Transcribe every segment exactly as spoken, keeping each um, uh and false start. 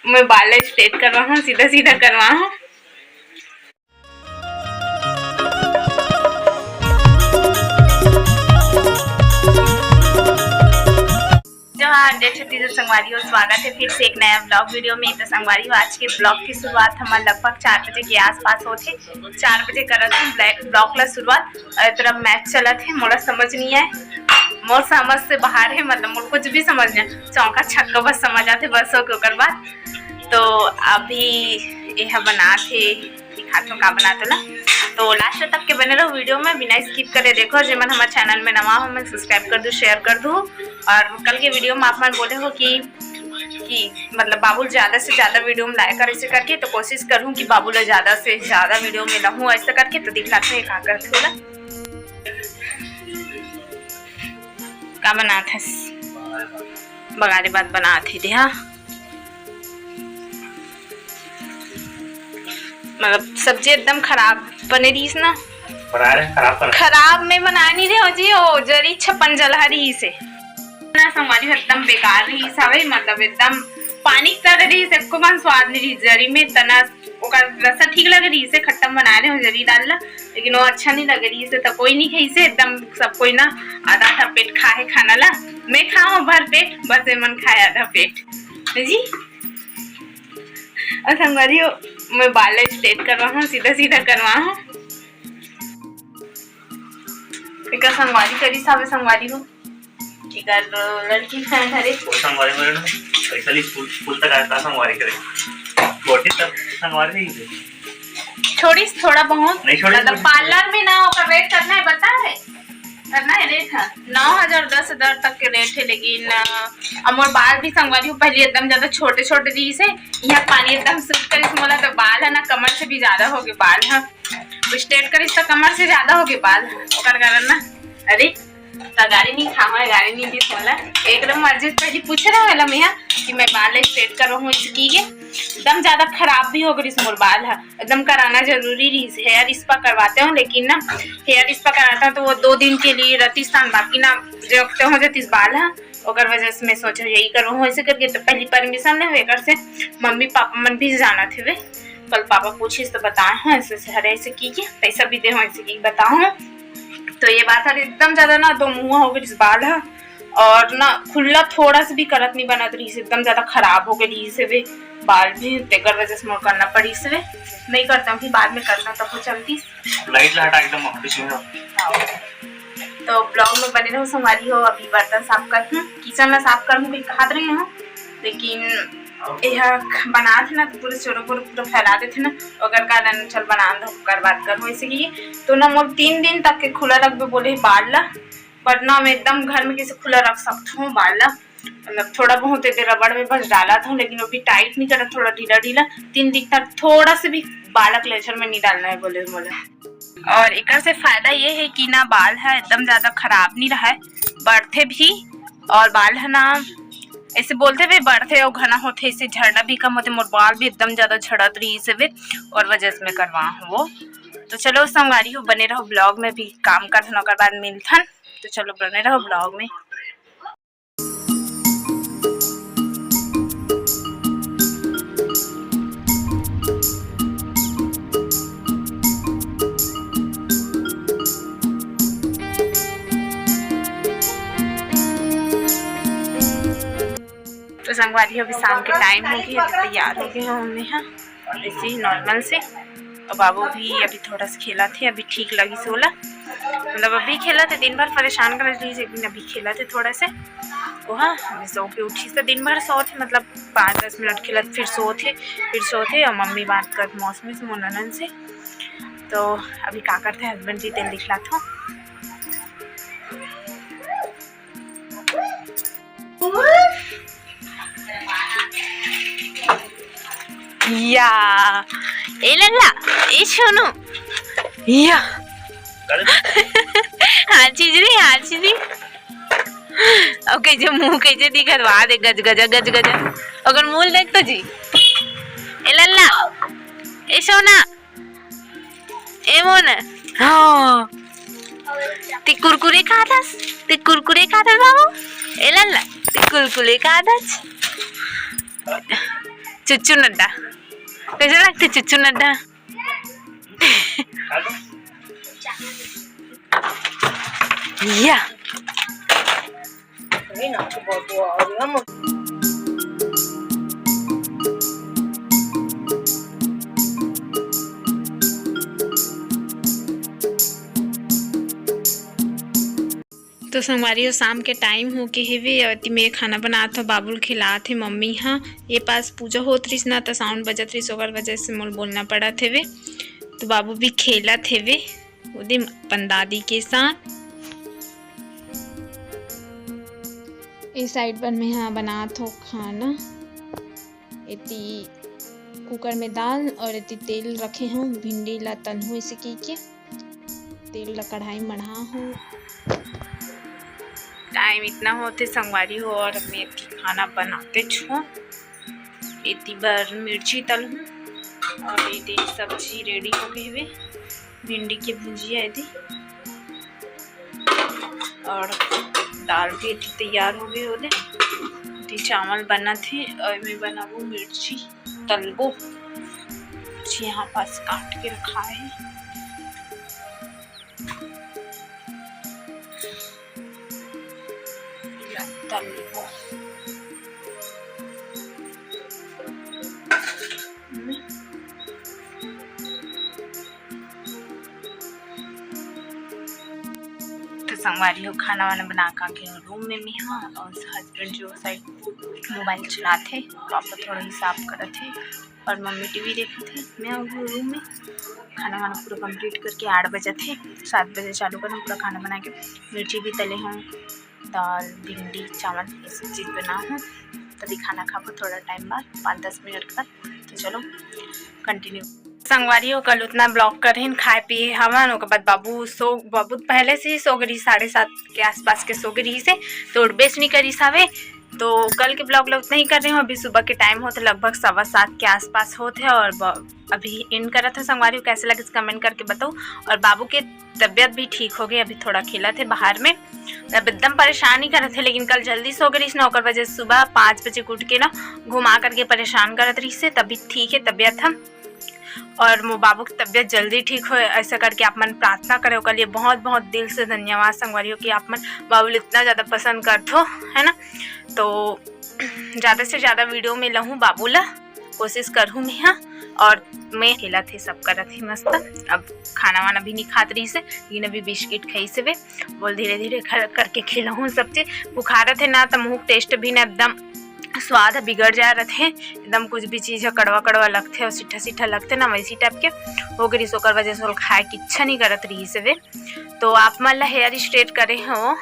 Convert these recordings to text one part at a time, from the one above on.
मैं बाल स्ट्रेट करवाहूँ, सीधा सीधा करवाहूँ। जोहार, जय छत्तीसगढ़ संगवारी हो, स्वागत है फिर से एक नया ब्लॉग वीडियो में। तो संगवारी हो, आज के ब्लॉग की शुरुआत हमर लगभग चार बजे के आसपास होथे। चार बजे करत हूँ ब्लॉग ला शुरुआत। और तरफ मैच चलत है, मोला समझ नहीं आए, मोर समझ से बाहर है, मतलब मोर कुछ भी समझ नहीं, चौका छक्का बस समझ आते, बस ओके, ओकर बाद। तो अभी यह बनात हे, दिखात हो का बनात हो ना। तो लास्ट तक के बने रहो वीडियो में, बिना स्किप करे देखो। जे मन हमारे चैनल में नवा हो, मन सब्सक्राइब कर दो, शेयर कर दो। और कल के वीडियो में आप मन बोले हो कि कि मतलब बाबू ल ज्यादा से ज्यादा वीडियो में लाया कर ऐसे करके, तो कोशिश करूँ कि बाबू ल ज्यादा से ज्यादा वीडियो में लाऊँ ऐसे करके। तो दिखलाते हैं का करथे बोला। का बनात हस? बघारे भात बनात हे दे, हाँ। मतलब सब्जी एकदम खराब बने रहीस ना। बना रहे हैं, खराब कर। खराब में बना नहीं रहे हो जी, ओ जरी छपन जलहा रहीस हे ना संगवारी, एकदम बेकार रहीस हवे, मतलब एकदम पानी की तरह रहीस, एको कन स्वाद नहीं रहीस जरी में, तना ओकर रसा ठीक लग रहीस हे, खट्टा बना रहे हो जरी डाल ला, लेकिन वो अच्छा नहीं लग रहीस हे, तो कोई नहीं खाइस हे, एकदम सब कोई ना आधा आधा पेट खा है खाना ला, मैं खाऊँ भर पेट, बस एमन खाए आधा पेट जी। और संगवारी हो, मैं बाल स्ट्रेट करवाहूँ, सीधा सीधा करवाहूँ। एकर संगवारी करिस हवे संगवारी हो। एकर लड़की फ्रेंड हरे। वो संगवारी मेरे ना, पैसा ली स्कूल, स्कूल तक आया था संगवारी करे। छोटी तब संगवारी नहीं थी। छोड़िस थोड़ा बहुत। नहीं छोड़ी, मतलब छोड़ी। पार्लर में ना ओकर रेट करना है, बता रहे? करना है रेट, हाँ। नौ हजार, दस हजार तक के रेट है, लेकिन, अ, अब मोर बाल भी संगवारी हो, पहले एकदम ज्यादा छोटे छोटे रहीस हे, यहाँ पानी एकदम सूट करिस मोला, तो बाल है ना कमर से भी ज्यादा हो गए बाल, हाँ। स्ट्रेट करिस तो कमर से ज्यादा हो गए बाल, हाँ। ओकर कारण ना, अरे, तो गाड़ी नहीं खावा है, गाड़ी नहीं दी मोला। एकदम मर्जी से पहले पूछ रहे वाला मैं कि मैं बाल स्ट्रेट करवाऊँ, इसकी ये एकदम ज्यादा खराब भी हो गई मोर बाल है, एकदम कराना जरूरी रहीस। हेयर स्पा करवाते हो, लेकिन ना हेयर स्पा कराता तो वो दो दिन के लिए रहतीस, बाकी ना जो हफ्ते हो जातीस बाल है, ओकर वजह से मैं सोचे यही करवाऊँ ऐसे करके। तो पहली परमिशन ले एकर से, मम्मी पापा मन भी जानत हवे, कल पापा पूछिस तो बताए हो ऐसे ऐसे हरे ऐसे की के पैसा भी दे हो ऐसे की बताओ। तो ये बात है एकदम ज्यादा ना दो मुँह हो गई बाल है, और ना खुला थोड़ा सा भी करत नहीं बनत रहीस, एकदम ज्यादा खराब हो गई रहीस हे वे बाल भी, तेकर वजह से मोर करना पड़ीस हे वे। नहीं करता हूँ, फिर बाद में करता हूँ, तब वो चलती। लाइट ला हटा एकदम वहाँ पीछे में। हाँ। तो ब्लॉग में बने रहो संगवारी हो। अभी बर्तन साफ करत हूँ, किचन ला साफ करत हूँ, भी हाथ रही हूँ, लेकिन यह बनात हे ना तो पूरे छोटे पूरे पूरा फैला देथे ना, ओकर कारण चल बना दो, ओकर बाद करहूँ ऐसे की। तो ना मोर तीन दिन तक के खुला रखबे बोले बाल ला, वरना मैं एकदम घर में कैसे खुला रख सकता हूँ बाल ला। मतलब थोड़ा बहुत एदे रबड़ में बस डालत हूँ, लेकिन वो भी टाइट नहीं करत, थोड़ा ढीला ढीला। तीन दिन तक थोड़ा से भी बाल ला क्लेचर में नहीं डालना है बोले मोला। और एकर से फायदा ये है कि ना बाल है एकदम ज्यादा खराब नहीं रहा है, बढ़ते भी, और बाल है ना ऐसे बोलते हुए बढ़ते और घना होते, इससे झड़ना भी कम होते। मोर बाल भी एकदम ज्यादा झड़त रहीस हे वे, और वजह से मैं करवा हूँ वो। तो चलो संगवारी हो, बने रहो ब्लॉग में, भी काम करथन, ओकर बाद मिलथन। तो चलो बने रहो ब्लॉग में। तो संगवारी हो, अभी शाम के टाइम हो गई है, तो तैयार हो गए हो हमने यहाँ ऐसे ही नॉर्मल से। और बाबू भी अभी थोड़ा सा खेलत हे, अभी ठीक लगिस ओला, मतलब अभी खेलत हे, दिन भर परेशान करत रहिस, लेकिन अभी खेलत हे थोड़ा से। वो हाँ, अभी सो के उठिस तो दिन भर सोत हे, मतलब पाँच दस मिनट खेलत, फिर सोत हे, फिर सोत हे। और मम्मी बात करत मौसमी से, मोर ननद से। तो अभी का करथे husband जी, तेला दिखलात हूँ। या, ए लल्ला, ए सोनू, या। हाँ चीज रे, हाँ चीज रे। ओके, जो मुंह कैसे दिखत, वाह, देख, गज गजा, गज गजा। ओकर मुंह देख तो जी। ए लल्ला, ए सोना, ए मोना, हाँ। ते कुरकुरे खात हस? ते कुरकुरे खात हस बाबू? ए लल्ला, ते कुरकुरे खात हस? चुच्चू नड्डा। कैसे लगथे चुच्चू नड्डा? या। तो संगवारी हो, शाम के टाइम हो के हेवे, अउ एती में खाना बनात हो, बाबू ल खिलात हे मम्मी ह। ये पास पूजा होत रिस ना, त साउंड बजत रिस, ओकर वजह से मोल बोलना पड़त हेवे। तो बाबू भी खेलत हेवे ओदे अपन दादी के साथ। ए साइड पर मैं हा बनात हो खाना। एती कुकर में दाल और एती तेल रखे हूँ, भिंडी ला तलहूँ ऐसे की के। तेल ला कढ़ाई मढ़ा हूँ। टाइम इतना होते संगवारी हो, और मैं एती खाना बनाते छो। एती बर मिर्ची तलहूँ और एती सब्जी रेडी हो गई हवे, भिंडी के भुजिया एती। और दाल भी एती तैयार हो गई होदे। एती चावल बनत हे और मैं बनाबो मिर्ची तलबो। मिर्ची यहाँ पास काट के रखा है। तलबो। तो संगवारी हो, खाना वाना बना के आ गए रूम में मैं हा, और हस्बैंड जो साइड मोबाइल चलात हे, पापा थोड़ा हिसाब करत हे, और मम्मी टीवी देखत हे। मैं आ गई रूम में, खाना वाना पूरा कंप्लीट करके आठ बजत हे, सात बजे चालू करहूँ पूरा खाना बना के। मिर्ची भी तले हूँ, दाल, भिंडी, चावल, ये सब चीज़ बना हूँ। तभी खाना खाबो थोड़ा टाइम बाद, पाँच दस मिनट के बाद। तो चलो कंटिन्यू। संगवारी हो, कल उतना ब्लॉग करहिन, खाए पिए हवन, ओकर बाद बाबू सो, बाबू पहले से ही सो गई, साढ़े सात के आसपास के सो गई से, तो उठबेच नहीं करिस हवे। तो कल के ब्लॉग ला उतना ही कर रही हूँ। अभी सुबह के टाइम होत हे, लगभग सवा सात के आसपास होत हे, और ब-, अभी एंड करत हे। संगवारी हो, कैसे लगे कमेंट करके बताओ। और बाबू के तबीयत भी ठीक हो गई, अभी थोड़ा खेलत हे बाहर में। अब एकदम परेशान ही करत हे, लेकिन कल जल्दी सो गई ना, ओकर वजह से सुबह पाँच बजे उठ के ना घुमा करके परेशान करत रहिस हे, तभी ठीक है तबीयत हम। और मोर बाबू की तबीयत जल्दी ठीक हो, ऐसा करके आप मन प्रार्थना करें ओकर लिए। बहुत बहुत दिल से धन्यवाद संगवारी हो कि आप मन बाबू ल इतना ज़्यादा पसंद करथो, है ना। तो ज़्यादा से ज़्यादा वीडियो में लहूँ बाबू ला, कोशिश करहूँ मैं हा। और मैं खेलत हे, सब करत हे मस्त। अब खाना वाना भी नहीं खात रहिस हे, लेकिन अभी बिस्किट खाइस हवे। बोल धीरे धीरे खा करके खिलाहूँ सब चीज। बुखारत हे ना, त मुँह टेस्ट भी ना एकदम स्वाद ह बिगड़ जाए रथे, एकदम कुछ भी चीज ह कड़वा कड़वा लगथे और सिट्ठा सिट्ठा लगथे ना, वैसी टाइप के हो गई रिस, ओकर वजह से ओला खाए के इच्छा नहीं करत रहिस हवे। तो आप मन ला हेयर स्ट्रेट करे हो,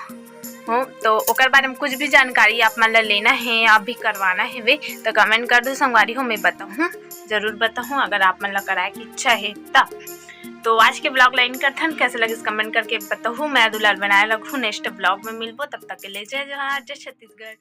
हो तो ओकर बारे में कुछ भी जानकारी आप मन ला लेना है, आप भी करवाना है वे, तो कमेंट कर दो संगवारी हो, मैं बताहूँ, जरूर बताहूँ अगर आप मन ला कराए के इच्छा है त। तो आज के ब्लॉग ला एंड करथन, कैसे लगिस कमेंट करके बताहू। मैं दुलार बनाए रखूँ, नेक्स्ट ब्लॉग में मिलबो, तब तक के लिए जय जोहार, जय छत्तीसगढ़।